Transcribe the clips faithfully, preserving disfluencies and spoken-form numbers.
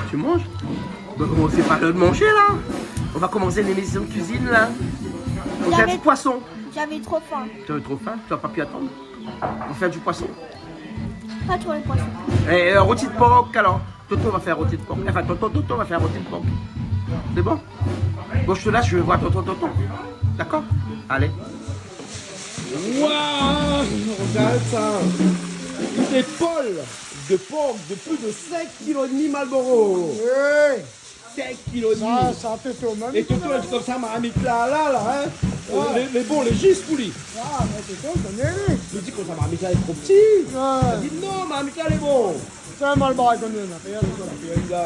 Tu manges ? Bon, c'est pas l'heure de manger, là. On va commencer une émission de cuisine, là. On fait du poisson. J'avais trop faim. T'avais trop faim ? Tu as pas pu attendre ? On fait du poisson. Pas trop le poisson. Eh, euh, rôti de porc, alors. Toto va faire rôti de porc. Enfin, tonton Toto va faire rôti de porc. C'est bon ? Bon, je te laisse, je vais voir tonton Toto. D'accord ? Allez. Waouh, regarde ça. Une épaule de porc de plus de cinq kilos et demi Marlboro. Hey. Cinq kilos et demi. Sa, sa fé tourné. É Toto la di konmsa, marmit la, la, la, hein. Ah. Lé, lé bon, lé jis pou li. Ah, mé Toto, li koné, li. Li di konmsa, marmit la lé tro pti. Ouais. Li di non, marmit la lé bon. Sé in Malbar, li koné la. Li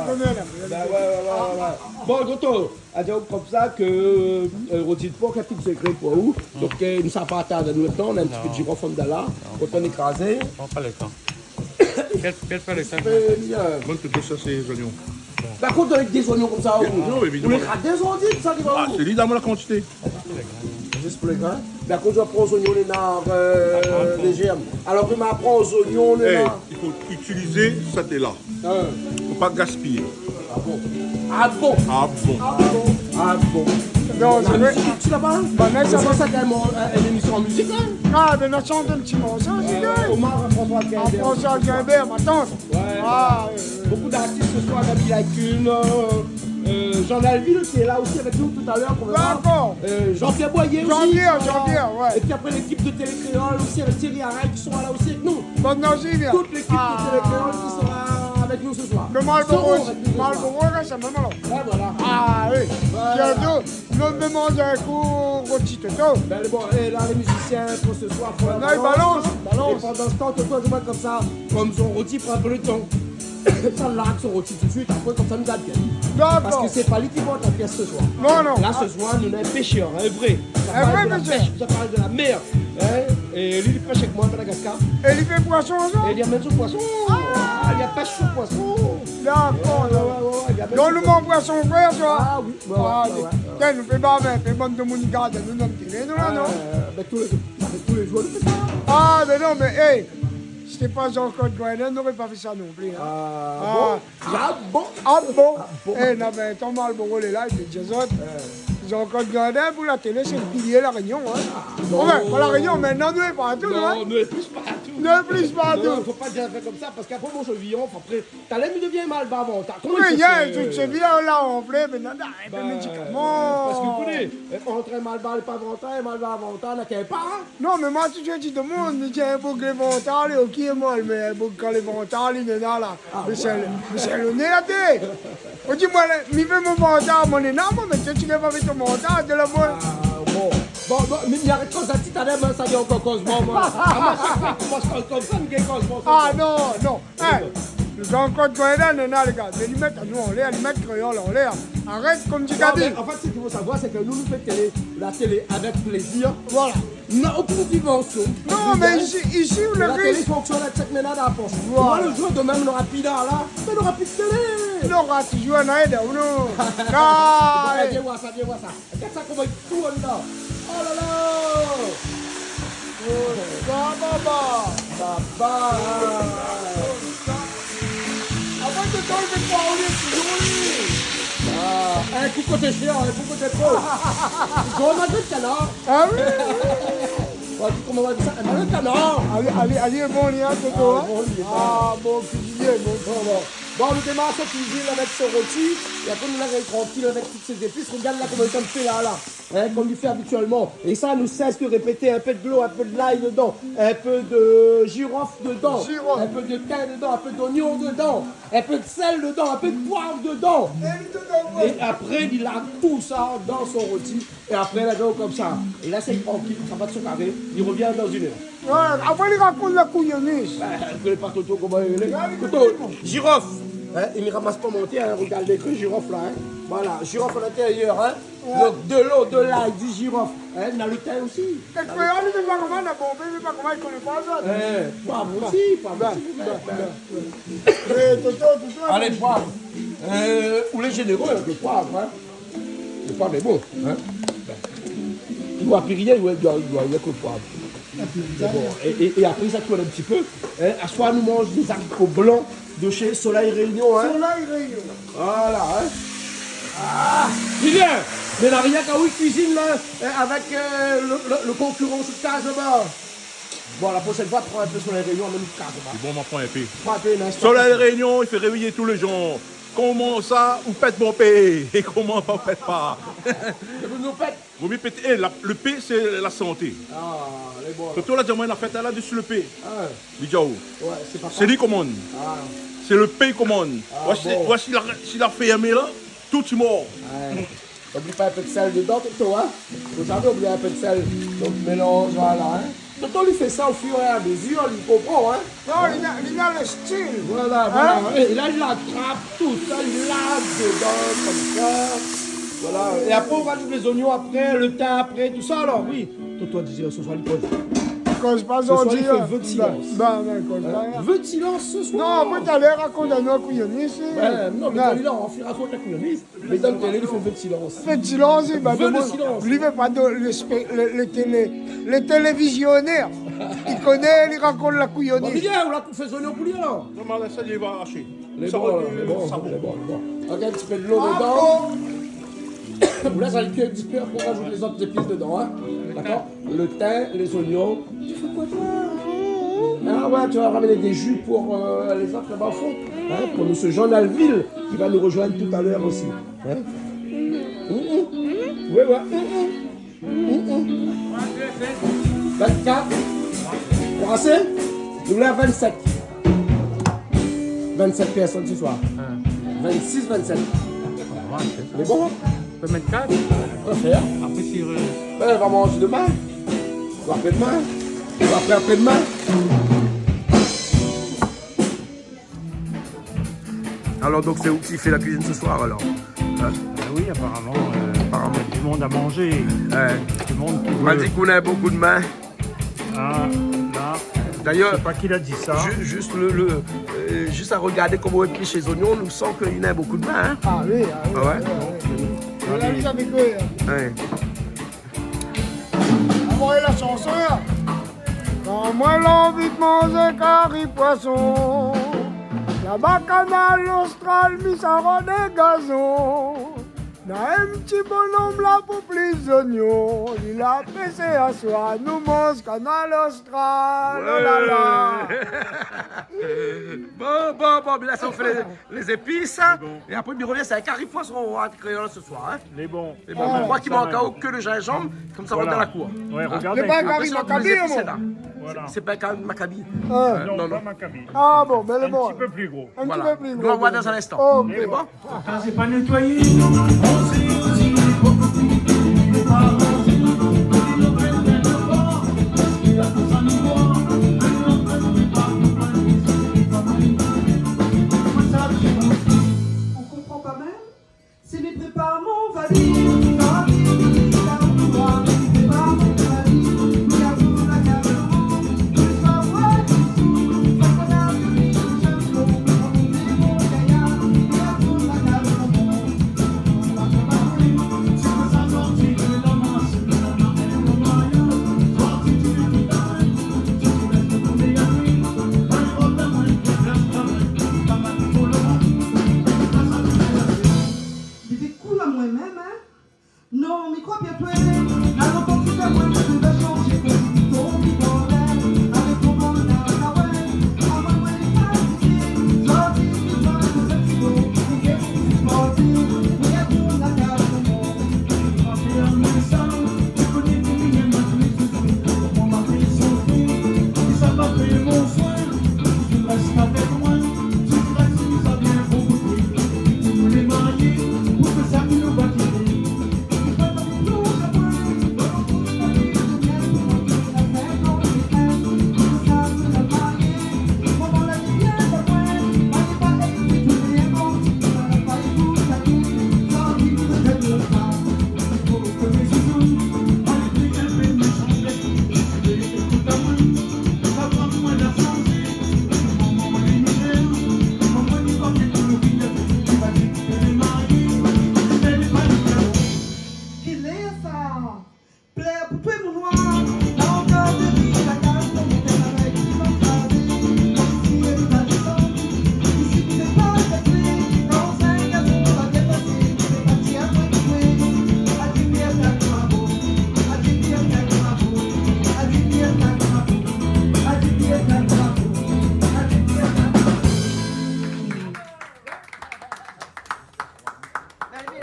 koné la. Bah ouais, ouais, ouais, ouais. Bon, Toto, a di konmsa ke, euh, rôti de porc, in ti sekré pou ou. Donk, euh, nou sa pa tard, nou atann in ti pé de jirof anndan la. Non. Kan nou ékraz. Non, pa le tan. Kèl, kèl pa le tan. Mé bien. Bon, tout sa, sé zoignon. Par kont, avèk dé zoignon konmsa, ou, non, évidaman, ou lé kraz dé zoignon, sa, li va. Ah, ou, sé li, dan la kantité. Jis pou lé grin. Par kont, ou pran zoignon, lé nar, euh, lé jèrm. Alor ke ma pran zoignon, lé nar. Eh, il faut utiliser sa té la. Hein. Faut pas gaspiller. Ah bon ? Ah bon ? Ah bon ? Ah bon ? Ah bon ? Non, sé vré. Ti laba, hein ? Bah, mé sa, sa, sé in, in émission de musique, hein ? Ah, mé nou shant in ti morso, euh, Omar François Guimbert. François Guimbert, ma tante. Ouais, voilà. Ah, euh, beaucoup d'artistes ce soir, Gaby Lacune, euh, euh, Jean Alvil qui est là aussi avec nous tout à l'heure, qu'on verra. D'accord. Euh, Jean-Pierre Boyer aussi, Jean-Pierre, qui sera là. Jean-Pierre, ouais. Et puis après, l'équipe de Télé Kréol aussi, avec Thierry Araye, qui sera là aussi avec nous. Bonne année, bien. Toute l'équipe de Télé Kréol qui sera avec nous ce soir. Ah. Le Marlboro, seront avec nous ce soir. Marlboro, là, c'est même là. Ouais, voilà. Ah, oui. Voilà. Bientôt. Nou va manz in kou roti, Toto. Ben, bon, é la, lé mizisien, pou se soir, fo la balans. Non, balans. Balans. É pandan se tan, Toto, di amoin konmsa, konm son roti pran in pé le tan, sa larg son roti tout de suite, apré, konmsa, nou gard bien. D'accord. Parske sé pa li ki vant la pièce se soir. Non, non. La, se soir, nou néna in pêcheur, in vré. In vré pêcheur. Sa parl de la pêche, sa parl de la mer, hein. É li, li pêche avèk moin, Madagascar. É li fé poison, non ? É li amenn son poison. Ah. Ah, li pêche son poison. D'accord, ouais, ouais, ouais, ouais, li amenn son poison. Donk, nou manz poison fré, sa. Ah oui. Ouais, ouais, ouais, ouais. Tiens, nou fé bavé, fé bann demoun i gard anou, nou, dan télé, nou, la, non ? Euh, ben, tous les, tous les jours, nou fé sa. Ah, mé non, mé, hey, si sété pa Jean-Claude Coindin, nou noré pa fé sa non pli, hein. Ah, bon ? Ah bon ? Ah bon ? Ah bon ? Eh, non, mé atann, Marlboro lé la, li fé diaz. Euh. Jean-Claude Coindin, pou la télé, sé le pilié La Réunion, hein. Ah, non. Enfin, pa La Réunion, mé non, nou lé partou, non, hein. Non, nou lé plis partou. Nou lé plis partou. Non, non, fo pa dir in truk konmsa, parske apré, mon chevilyon, apré, Talèr mi devien malbar vantar. Koman i fé ? Oui, tout sé bien la, on vlé, mé nana, in pé médikaman. Parske, ou koné, euh, ant in malbar lé pa vantar, in malbar vantar, na kèk par, hein. Non, mé moin, tout suit, tout le moun i di, in boug lé vantar, li, OK, moin, mé in boug kan lé vantar, li, néna la. Ah, mé sé, mé sé le né la té. Ou di, moin, lé, mi fé mon vantar, mon néna, moin, mé ti, ti gingn pa fé ton vantar, de la moin. Ah, bon. Bon, bon, mé mi arèt koz la ti talèr, moin, sa i ankor koz, moin, moin. Ah, moin, sa, moin, sa, konmsa, mi gingn koz, moin, sa. Ah, non, non. Hein, Jean-Claude Coindin, néna, lé gars, mé li mèt anou anlèr, li mèt kréol anlèr. Arèt, konm di Gaby. Non, mé an fèt, sak i fo savoir, sé ke nou, nou fé télé, la télé avèk plézir. Voilà. Na okin sibvansion. Non, mé isi, isi, ou lé rish. La télé i fonksionn avèk sak néna dan la posh. Voilà. Ou voi, le zour domin, nora pi la, la, mé nora pi de télé. Nora toujour in èd, ou non ? Ah, vien voir sa, vien voir sa. Gard sa koman i tourn la. Oh la la. Oh, sa, baba. Baba. Avan de tan, li fé pa, ou lé toujour, li. Ah, in kou koté shien, in kou koté po. Ou koné, in kanar. Ah oui, oui, oui. Ou di koman ou di sa, in kanar. Alé, alé, alé, bon, li, hein, Toto, hein. Ah, bon, li lé bon. Ah, bon, kuizinié, bon. Bon, bon. Bon, nou démar sèt kuizine avèk se roti, é apré nou larg ali trankil avèk tout sé zépis. Regard la koman li fé la, la. Hein, konm li fé abitièlman. É sa, nou sès de répété, in pé de lo, in pé de lay dedan, in pé de jirof dedan, in pé de tin dedan, in pé d'onion dedan, in pé de sèl dedan, in pé de poiv dedan. É apré, li larg tout sa dan son roti. É apré, la, donk, konmsa, lès ali trankil, sa va de son karé, li revien dan inn èr. Ouais, apré, li rakont la kouyonis. Bin, ou koné pa Toto koman li lé. Toto, jirof. Hein, li ramas pa mon té, hein, regard lékri jirof la, hein. Voilà, jirof a l'intérieur, hein. Ouais. Donk, de lo, de lay, du jirof, hein, na le tin osi. É kréol, li fé pa koman, na bonpé, li fé pa koman, li koné pa sa. Eh, poiv osi, poiv osi, bin, bin. Eh, Toto, Toto. Alé, poiv. Euh, ou lé zénéré avèk le poiv, hein. Lé pa, mé bon, hein. I doi pi rien, i doi, i doi, i doi ke poiv. Mé bon, é, é, é apré sa, tourn in ti pé, hein. Aswar, nou manz dé zariko blan De chez Soleil Réunion, hein ? Soleil Réunion. Voilà, hein. Ah, Julien, mé la rienk aou i kuizine la, euh, avèk, euh, le, le, le konkirans de kaz laba. Bon, la proshèn foi, pran in pé Soleil Réunion, mèm kaz laba. Sé bon, ma pran in pé. Pran in pé, non, Soleil Réunion, i fé révèy tout lé jan. Koman sa, ou pèt bonpé ? É koman pa ou pèt pa ? Nou pèt. Vo mié pété. Eh, la, le P, sé la santé. Ah, lé bon. Toto la di amoin, la fèt la dési le P. Ah. Li di aou. Ouais, sé pa sa. Sé li komann. Ah. Sé le P komann. Ah, ouais, bon. Ouais, si la, si la fèrmé la, tout i mor. Ouais. Oubli pa in pé de sèl dedan, Toto, hein. Fo zamé oubli in pé de sèl. Donk, mélanz, voilà, hein. Toto, li fé sa au fur et à mesure, li konpran, hein. Non, li na, li na le stil. Voilà, voilà. Hein ? É la, li atrap tout sa, li lav dedan, konmsa. Voilà. É apré, ou rajout lé zoignon apré, le tin apré, tout sa, alor, oui. Toto la di, se soir, li koz. Koz pa zordi, hein. Se soir, li fé vœu de silence. Ben, ben, koz pa, hein. Vœu de silence se soir. Non, apré, talèr, rakont anou la kouyonis. Ben, non, mé kan li lé an, li rakont la kouyonis. Mé dan la télé, li fé vœu de silence. Vœu de silence, li, ben, vœu de silence. Li vé pa de, le spé-, le, le télé, le télévizionèr. Li koné, li rakont la kouyonis. Bon, Miguel, ou la koup lé zoignon pou li, alor ? Non, mé la, sa, li va ashé. Lé bon, lé bon, lé bon. Avèk in ti pé de lo dedan. Ou lès ali kui in ti pé, apré, ou rajout lé zot zépis dedan, hein. Dakor ? Le tin, lé zoignon. Tu fais quoi, toi ? Ah ouais, tu vas ramener des jus pour, euh, les autres là-bas au fond, hein, pour monsieur Jean Alville, qui va nous rejoindre tout à l'heure aussi. Hein ? Mm, mm. Ouais, ouais. Mm, mm. Mm, mm. Vingt-quatre. Pour assez ? Nous, là, vingt-sept. Vingt-sept personnes ce soir. Hein. Vingt-six, vingt-sept. Ouais, c'est ça. Mé bon, hein ? Pé mèt kat. Pé fèr. Apré, si, euh, ben, va manzé domin. Ou apré-domin. Ou apré-apré-domin. Alor, donk, sé ou ki fé la kuizine se soir, alor ? Hein ? Euh, oui, aparaman, euh, aparaman, du monde à manger. Ouais. Du monde ki vé... Ou la di k'ou na bonpé d'min. Ah, la. D'ayèr, mi sé pa ki la di sa. Ju-, just le, le, euh, just a rogardé koman ou éplish lé zoignon, nou san ke li na bonpé d'min, hein. Ah oui, ah oui, ah ouais, oui, oui. Donk, alé. Mélangé avèk, euh, ouais. Amoin la shanson, hein. Kan moin la anvi d'manzé kari poison, laba Kanal Austral, mi sa rod in gazon. Na in ti bonom la pou plis zoignon, li la pésé aswar, nou manz Kanal Austral. Ouais. Oh la la. Bon, bon, bon, mé la, sa, ou fé lé, lé zépis, hein. Lé bon. É apré, mi revien, sé in kari poison, hein, kréol se soir, hein. Lé bon. Lé bon. Ah, mi kroi k'i mank ankor ke le gingembre, konmsa, voilà, dan la kour. Ouais, hein. Regardez. Lé pa in kari makabi, sé la. Voilà. Sé, sé pa in kari makabi. Ah. Euh, non, non, non, pa makabi. Ah bon, mé lé bon. Un petit peu plus gros. Voilà. Un petit peu plus gros. Nou va voir dan in instan. Ok. Lé bon. Kan sé pa nétoiyé, non. Ou konpran pa mèm ? Si mi prépar mon valiz, mi prépar mon valiz. Li fé koul amoin mèm, hein.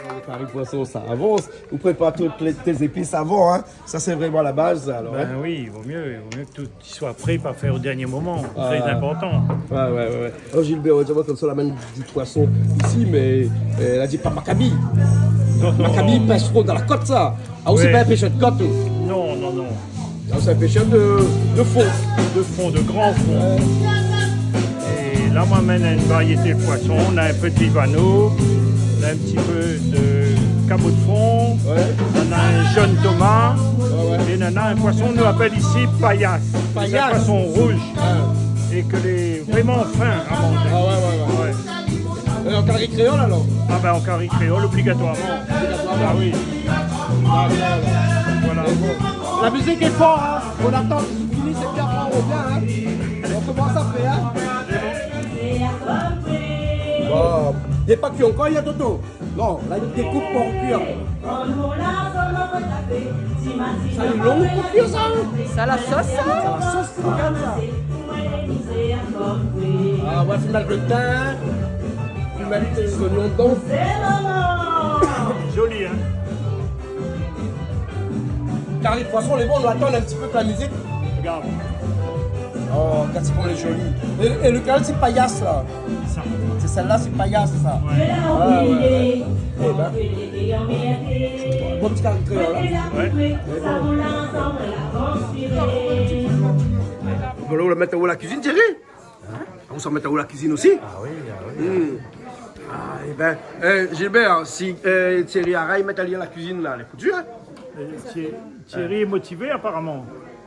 Le kari poison, sa avans. Ou prépar tout lé, té zépis avan, in. Sa, sé vréman la baz, alor, in. Ben oui, i vo myé, i vo myé ke tout i soi pré, pa fèr o dernié moman. Ah. Tré inportan. Ouais, ouais, ouais, ouais. Alor, Gilbert, ou la di amoin konmsa la mèm di poison isi, mé, euh, la di pa makabi. Non, non, non. Makabi, pèsh fon dan la kot, sa. Ah, ou sé pa in pêcheur de coque, ou ? Non, non, non. Ah, ou sé in pêcheur de, de fond. De fond, de grand fond. Ouais. É la, moin, mi amenn in variété de poison. Nou na in pé de vivano, nou na in ti pé de kabo de fon, ouais, nou na in jone toma, ouais, ouais, é nou na in poison, nou apèl isi payas. Payas. Sé in poison rouz. Ah. É ke lé vréman fin a manzé. Ah ouais, ouais, ouais. Ouais. Euh, an kari kréol, alor ? Ah ben, an kari kréol, obligatoirman. Obligatoirman. Ah oui. Dakor, alor. Voilà. É bon. La mizik lé for, in. Nou atann ke sa i fini, sé bien, apré nou rovien, in. Nou komans apré, in. Bon. Lé pa kui ankor, na, Toto ? Non, la, i dékoup pou kui. Sa lé long pou kui, sa ? Sa la sos, sa ? Sa la sos, rogard sa. Ah, nou la fine mèt lo tin, nou la mèt zoignon dedan. Zoli, in ? Kari poison lé bon, nou atann in ti pé pou la mizik. Rogard. Oh, rogard koman lé zoli. É, é lékèl sé payas, la ? Sa. Sé sèl-la, sé payas, sa. Ouais. Ah, ouais, ouais. É ben. Bon ti kari kréol, in ? Ouais. Bon, la, nou la mèt anlèr la kuizine, Thierry. In ? Ou sa mèt anlèr la kuizine osi ? Ah oui, ah oui. Hmm. Ah, é ben, euh, Gilbert, si, euh, Thierry Aray i mèt ali la kuizine, la, lé foutu, in ? Euh, Thie-, Thierry lé motivé, aparaman.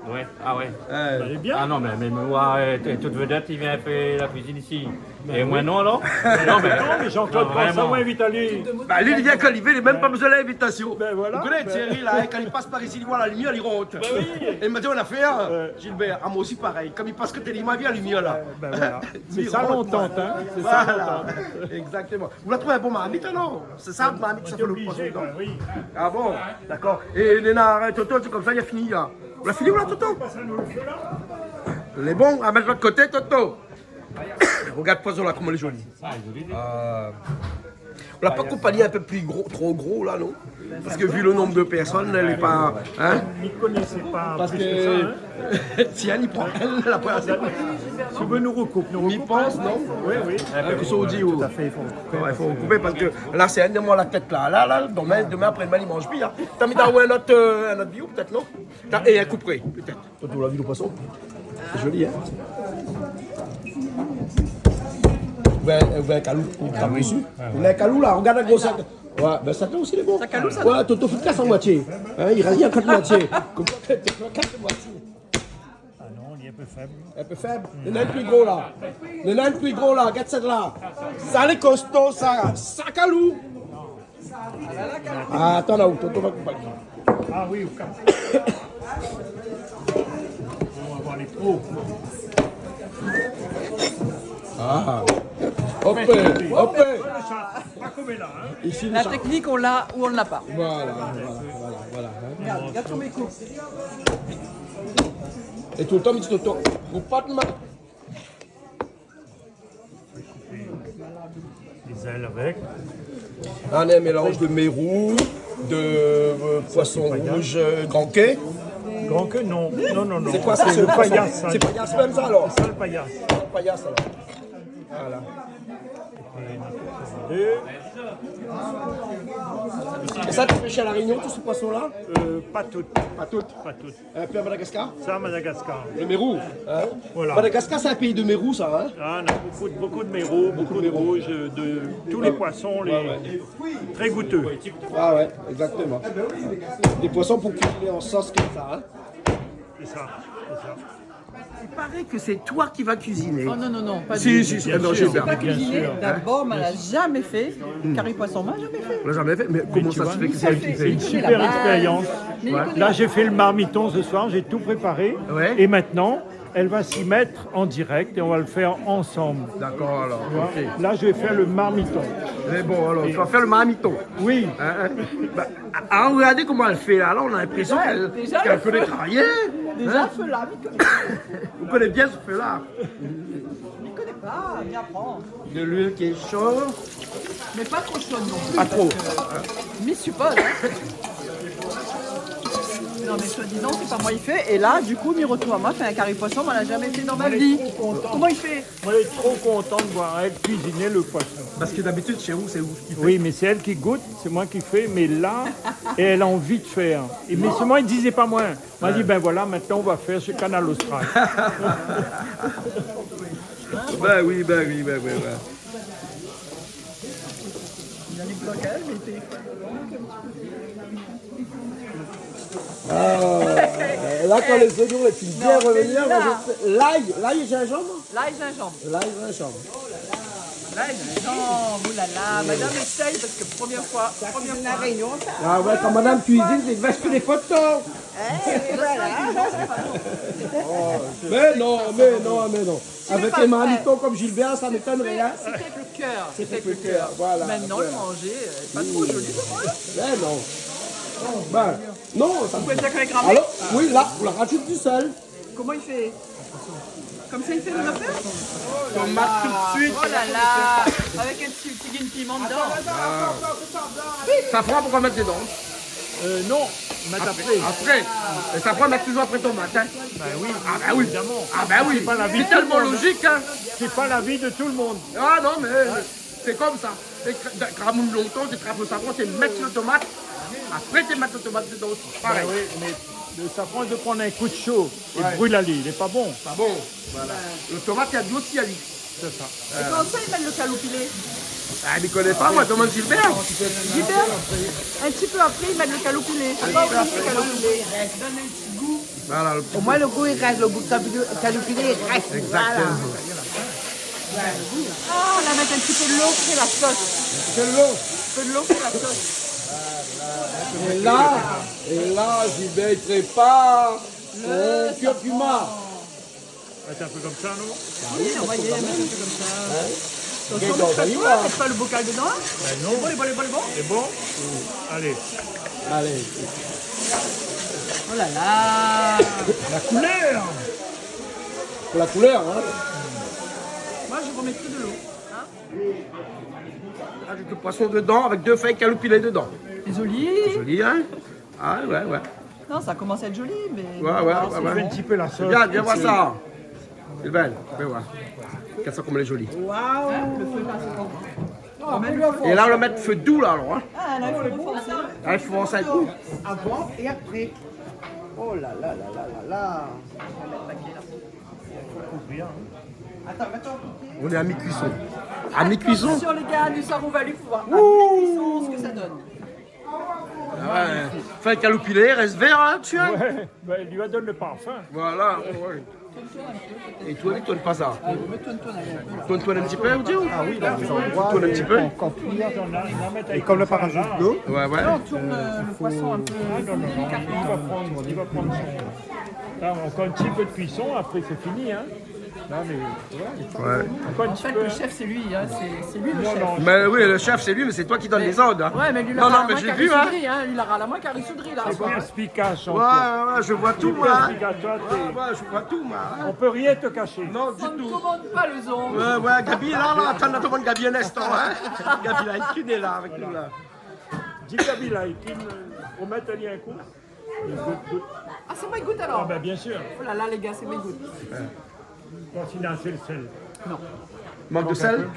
Ouais, ah ouais. Euh. Lé bien. Ah non, mé, mé, mé, ouais, t-, tout vedèt i vien fé la kuizine isi. Ben oui. É moin non, alor ? Non, mé, non, mé Jean-Claude, non, vréman. Konmsa, moin invit ali. Ba, li, li vien kan li vé, li la mèm pa bezoin linvitasion. Ben voilà, ben. Ou koné Thierry, la, in, kan li pas par isi, li voi la limièr, li rant. Ben oui. É li la di, ou la fé, in, euh, Gilbert, ah, moin osi parèy. Kom li pas koté li, moin la vi la limièr, la. Euh, ben voilà. Sé sa, mi rant, moin. Sé sa, lontan, in. Sé sa, lontan. Voilà. Exactement. Ou la trouv in bon marmit, alor ? Sé sa, marmit, sa fé lo poison, non ? Ben oui. Ah bon ? Dakor. É néna, arèt, Toto, sé konmsa, la fini, la. Ou la fini, ou la, Toto ? Lé bon, a mèt lot koté, Toto. Rogard poison la, koman lé zoli. Ah, lé zoli, lé zoli. Euh, ou la pa koup ali in pé pli gro, tro gro la, non ? Parske vi lo nonb de pèrsone, lé pa, in ? Mi koné pa plis ke sa, in. Parske si èl i pran, èl la pa asé. Si ou vé, nou rekoup, nou rekoup. Mi pans, non ? Oui, oui. In, kosa ou di, ou ? Tout à fait, i fo rekoup. Ouais, i fo rekoup parske la, sé in de moin la tèt la. La, la, domin, domin apré-domin, li manz pi, in. Ou la mèt in lot, euh, in lot biyo, pétèt, non ? É in koupré, pétèt. Toto, ou la vi lo poison ? Sé zoli, in ? Ou vé, ou vé in kalou, ou trap dési. Ah oui. Ou vé in kalou, la, rogard la grosèr. Ouais, ben sa osi lé bon. Sa kalou, sa, non ? Ouais, Toto, fé kas a moitié. In, i rès ankor moitié. Konmsa, Toto, kas a moitié. Ah non, li lé in pé fèb. In pé fèb. Néna in pli gro, la. Néna in pli gro, la. Gard sèt-la. Sa lé kosto, sa. Sa kalou. Ah, atann, la, ou, Toto va koup ali. Ah oui, ou kap. On va voir les pros. Ah. Hop, hop. Pa konm la, in. Isi, la téknik, on l'a ou on l'a pas. Voilà, voilà, voilà, voilà, in. Rogard, rogard koman i koup. É toultan, mi di Toto, koup pa out min. Lé zèl avèk. In mélanz de mérou, de, euh, poison rouz, euh, gran ké. Gran ké, non. Non, non, non. Sé koi sa ? Sé lo payas, sa. Sé payas mèm sa, alor ? Sé sa, lo payas. Payas, alor. Voilà. É sa, ou fé sa a La Rényon, tout se poison-la ? Euh, pa tout. Pa tout ? Pa tout. In pé a Madagascar ? Sa, Madagascar. Lo mérou, in ? Voilà. Madagascar, sé in péi de mérou, sa, in ? Ah, on a beaucoup, beaucoup de mérou, beaucoup de rouz, euh, de tous les poissons, les, très goûteux. Ouais, ouais, exactement. Dé poison pou kuiziné an sos konmsa, in ? Sé sa, sé sa. Il paraît que c'est toi qui vas cuisiner. Oh non, non, non, pas du tout. Si, si, si, non, bien sûr, bien sûr. J'ai pas cuisiné. D'abord, ma la jamais fait. Kari poison, ma la jamais fait. Ou la zamé fé ? Mé koman sa i fé ke sé èl ki fé ? Mais tu vois, nous, on fait que la base. C'est une super expérience. Ouais. Là, j'ai fait le marmiton ce soir, j'ai tout préparé. Ouais. Et maintenant, elle va s'y mettre en direct et on va le faire ensemble. D'accord, alors, ok. Tu vois ? Là, je vais faire le marmiton. Mé bon, alor, ou va fé lo marmiton. Oui. In, in ? Ba, a, a, rogard koman èl i fé la. La, nou na linprésion k'èl, k'èl koné travay. Déza, in ? Déza, fé la, mi koné pa. Ou koné bien se fé la. Mi koné pa, mi aprann. De l'huile qui est chaude. Mé pa tro sho non pli. Pa tro. Parske mi supoz, in. Non, mé soi-dizan, sé pa moin i fé. É la, du kou, mi rotrouv amoin fé in kari poison, moin la zamé fé dan ma vi. Koman i fé ? Moin lé tro kontan de voir èl kuiziné lo poison. Parske dabitid, shé ou, sé ou ki fé. Oui, mé sé èl ki gout, sé moin ki fé, mé la, èl la anvi de fèr. É mé solman, i di pa moin. Moin la di, bin voilà, mintnan, nou va fèr su Kanal Austral. Bin oui, bin oui, bin oui, bin. Ah, la, kan lé zoignon lé fine bien rovnir, la, mi razout lay, lay é zinzanm. Lay, zinzanm. Lay, zinzanm. Lay, zinzanm, oulala, madam éséy, parske promié foi, promié foi. Ah ouais, kan madam kuizine, sé vache lé foto. Mé non, mé non, mé non. Avèk in marmit kom Gilbert, sa i étonn pa, in. Sé fé avèk lo kèr. Sé fé avèk lo kèr, voilà. Mintnan, lo manzé, euh, lé pa tro zoli, sa, in ? Mé non. Bin, non, sa... Ou pé fé avèk la gramèt ? Alor, oui, la, ou la razout du sèl. Koman i fé ? Komsa i fé, nou la fé ? Tomat tout de suite. Oh la la. Avèk in ti, ti grin piman dedan. Safran, poukoi mèt dedan ? Euh, non, mèt apré. Apré. É safran, mèt touzour apré tomat, in. Bin oui, évidaman. Ah bin oui. Sé pa la vi de tout lo moun, in. Sé tèlman lozik, in. Sé pa la vi de tout lo moun. Ah non, mé sé komsa. Sé kra-, kra-, lontan, té trap lo safran, té mèt lo tomat. Apré, té mèt lo tomat dedan osi. Parèy. Bin oui, mé lo safran, i pran in kou d'sho é bril ali, lé pa bon. Pa bon. Voilà. Lo tomat, i a di osi ali. Sé sa. É kan sa, i mèt lo kaloupilé ? Ah, mi koné pa, moin, domann Gilbert. Gilbert, in ti pé apré, i mèt lo kaloupilé. Sé pa oblizé kaloupilé. Done in ti gou. Voilà, lo ti gou. Omoin, lo gou i rès, lo gou kaloupilé, kaloupilé i rès. Exactement. Voilà. Ah, la mèt in ti pé dolo, fé la sos. Dolo. In pé dolo, fé la sos. É la, é la, Gilbert i prépar son curcuma. Mèt in pé komsa, non ? Oui, anvoy, mèt in pé komsa. In ? Atann, mèt pa lo bokal dedan, in ? Bin non. Lé bon, lé bon, lé bon, lé bon ? Lé bon ? Alé. Alé. Oh la la. La koulèr. Pou la koulèr, in. Moin, mi mèt ke dolo, in. Razout lo poison dedan avèk dé fèy kaloupilé dedan. Lé zoli. Zoli, in ? Ah ouais, ouais. Non, sa i komans èt zoli, mé... Ouais, ouais, ouais, ouais. Fé in ti pé la sos. Vien, vien voir sa. Sé bèl, vien voir. Gard sa koman lé zoli. Waouh. In, lo fé la, sé bon. É la, nou va mèt fé dou, la, alor, in. Ah, la, i fo fors. Ah, i fo fors in kou. Avan é apré. Oh la la la la la la. Atann, mèt an koté. Nou lé a mi-kuison. A mi-kuison. Atansion, lé gars, nou sava ali pou voir. Ouh. A mi-kuison, sak sa i done. Ah ouais. Fé kaloupilé, rès vèr, in, tu vois. Ouais, ben, il lui va donner le parfum. Voilà, ouais. É toi, i tourn pa sa. Tourn, tourn in ti pé, ou di ? Ah oui, la, tourn in ti pé. Ankor pli. É kom la pa razout dolo. Ouais, ouais. Non, tourn, euh, lo poison in pé délikatman. Il va prendre, il va prendre son... Là, encore un petit peu de cuisson, après c'est fini, hein. Non, mais, ouais. Ouais. Encore un petit peu, hein. En fait, le chef, c'est lui, hein, c'est, c'est lui le chef. Non, non. Mais oui, le chef, c'est lui, mais c'est toi qui donnes les ordres, hein. Ouais, mais lui, la ramenn in kari soudri, hein. Lui, la ramenn in kari soudri, la. C'est quoi ? Perspicace, en fait. Ouais, ouais, ouais, je vois tout, moi, hein. Perspicace, toi, t'es... Ouais, ouais, je vois tout, moi, hein. On peut rien te cacher. Non, du tout. Ça ne commande pas le zong. Ouais, ouais, Gabi, la, la, atann, la, tout le monde, Gabi, un instant, hein. Gabi, la, il est là avec nous, là. Dis Gabi, là, il tourne, euh, on met un lien, quoi. Ah, c'est moi qui goûte alors ? Ah, ben, bien sûr. Oh là là, les gars, c'est moi qui goûte. Bon, sinon, c'est le sel. Non. Manque de sel ? Manque un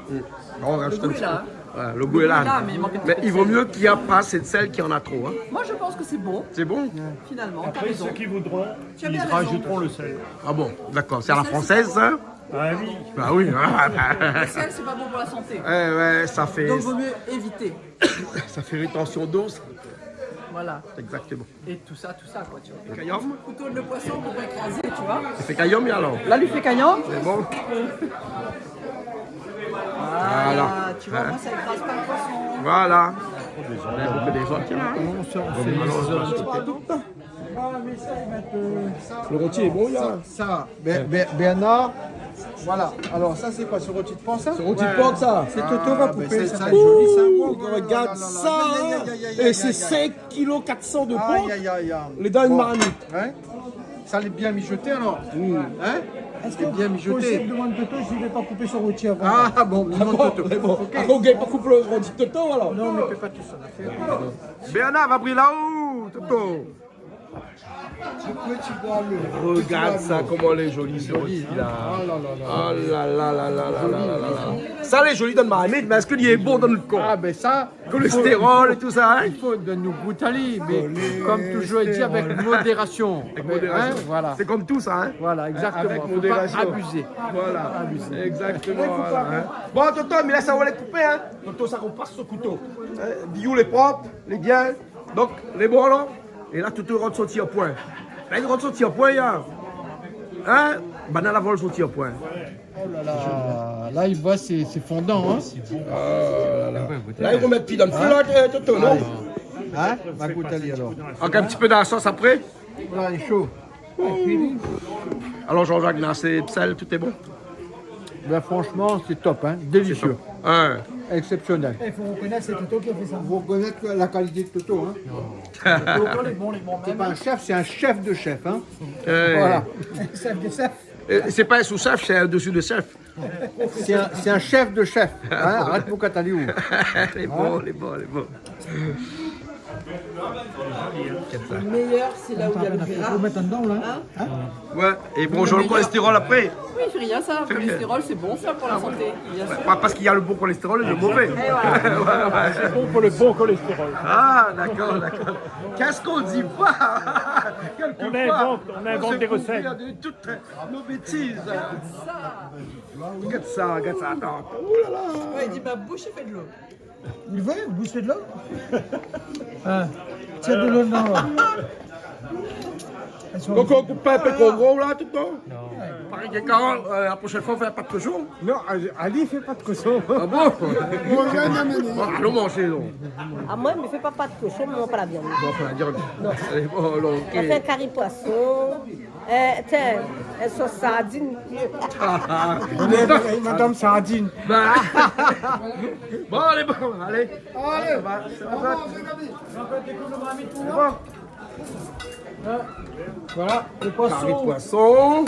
peu. Hmm. On rajoute un petit peu. Le goût est là, hein ? Ouais, le goût est là. Le goût est là, mais il manque un petit peu de sel. Mais il vaut mieux qu'il y a pas assez de sel qu'il y en a trop, hein. Moi, je pense que c'est bon. C'est bon ? Finalement, t'as raison. Après, ceux qui voudront, ils rajouteront le sel. Tu as bien raison. Ah bon, d'accord, c'est à la française, ça ? Le sel, c'est pas bon. Ah oui. Ah oui. Le sel, c'est pas bon pour la santé. Ouais, ouais, ça fait... Donc, vaut mieux éviter. Ça fait rétention d'eau, ça. Voilà. Exactement. Et tout ça, tout ça, quoi, tu vois. Fé kayom. Couteau de poisson pour pas écraser, tu vois. Fé kayom, alor. Là, lui fait kayom. C'est bon. Voilà. Voilà, tu vois, hein. Moi, ça écrase pas le poisson. Voilà. Ben, vous faites des autres, là, hein. Non, ça, on fait les autres. Alors, on va se couper. Le rôti est bon, là. Ça, ça, Ber-, Ber-, Bernard, voilà. Alors, ça, c'est quoi, ce rôti de porc, ça ? C'est rôti de porc, ça. Ouais, c'est Toto va couper, ça. Ah, mais c'est, ça, joli, ça. Ouh, regarde ça, hein. Aïe, aïe, aïe, aïe, aïe, aïe. Et c'est cinq kilos quatre cents de porc. Aïe, aïe, aïe, aïe. Les dents, une marmite. Bon. Hein ? Ça, il est bien mijoté, alors. Mm. Hein ? Èske lé bien mijoté. Posib domann Toto si li vé pa koup son roti avan ? Ah bon, domann Toto. Ah bon, mé bon. Ok. Ah, ou gingn pa koup lo roti Toto, alor ? Non, mé fé pa tout son afèr. Bernard, va pri laou, Toto. Regard sa, koman lé zoli, zoli, la. Oh la la la. Oh la la la. Sa lé zoli dan marmit, mé èske li lé bon dan nout kor ? Ah, bin sa, kolèstérol é tout sa, hein ? I fo, i fo donn anou gout ali, mé kom touzour, i di avèk modérasion. Avèk modérasion. Hein, voilà. Sé kom tout sa, hein ? Voilà, exactement. Avèk modérasion. Fo pa abizé. Voilà. Abizé. Exactement, voilà, hein. Bon, Toto, mé la sa ou lé koupé, hein ? Toto, sa ou pas son kouto. Hein, di ou lé prop, lé bien. Donk, lé bon, la. É la, Toto i rant son tir poin. La, i rant son tir poin, la. Hein ? Banna la vol son tir poin. Oh la la. La, i voi, sé, sé fondan, hein. Oh la la. La, i romèt pi dan lo fé, la, Toto, non ? Hein ? Va gout ali, alor. Ankor in ti pé dan la sos apré. La, lé sho. Alor, Jean-Jacques, la, sé sèl, tout lé bon ? Ben, franchement, c'est top, hein. Délicieux. Sé top. Hein. Exceptionnel. Eh, faut reconnaître, c'est Toto qui a fait ça. Faut reconnaître la qualité de Toto, hein. Toto, lé bon, lé bon. C'est pas un chef, c'est un chef de chef, hein. Eh. Voilà. Chef de chef. Eh, sé pa in sous-chef, sé in dessous de chef. C'est un, c'est un chef de chef, hein. Arèt pou kataliou. Lé bon, lé bon, lé bon. Lo méyèr, sé la ousa néna lo gra. Fo mèt dedan, la. Hein ? Hein ? Ouais, é bon, lo kolèstérol apré. Oui, i fé rien sa. Lo kolèstérol, sé bon sa pou la santé, bien sûr. Ouais, parske néna lo bon kolèstérol é lo mové. Eh, voilà. Ouais, ouais. C'est bon pour le bon cholestérol. Ah, d'accord, d'accord. Qu'est-ce qu'on dit pas ? Quelquefois, on invente, on invente des recettes. On se fout de toutes nos bêtises. Regarde ça, regarde ça, attends. Oh là là. Ouais, i di, ma boush i fé dolo. Ou vé, ou boush i fé dolo ? Ah, tir dolo, non. Elles sont... Donk, ou koup pa in pé tro gro, la, tout, non ? Non. Paré ke Carole, euh, la prochaine fois, fé in pat koshon. Non, Ali, ali i fé pat koshon. Ah bon ? Bon, alon manzé, donk. Ah, moin, mi fé pa pat koshon, mi manz pa la viann. Non, pa la viann. Non. Allez, bon, alor, ok. Mi fé in kari poison. Eh, tiens, in sos sardine. Ah, ah. Madame Sardine. Bah. Bon, allez, bon, allez. Allez. Ça va, ça va. Bon. Voilà, lo poison. Kari poison.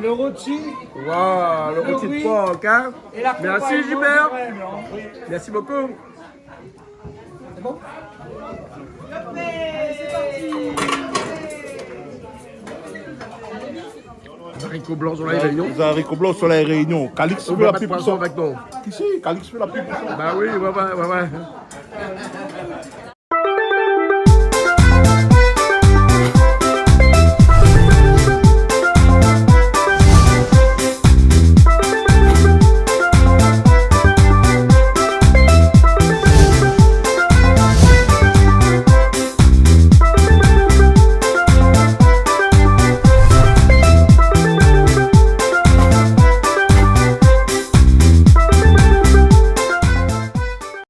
Lo roti. Waouh, lo roti de por, hein. Lo ri. Merci, Gilbert. Merci beaucoup. C'est bon ? Zariko blan Solèy Réunion. Zariko blan Solèy Réunion. Calix i fé la pub pou sa. Ou vé pa de poison avèk nou ? Si, si, Calix i fé la pub pou sa. Bah oui, ouais, ouais, ouais, ouais.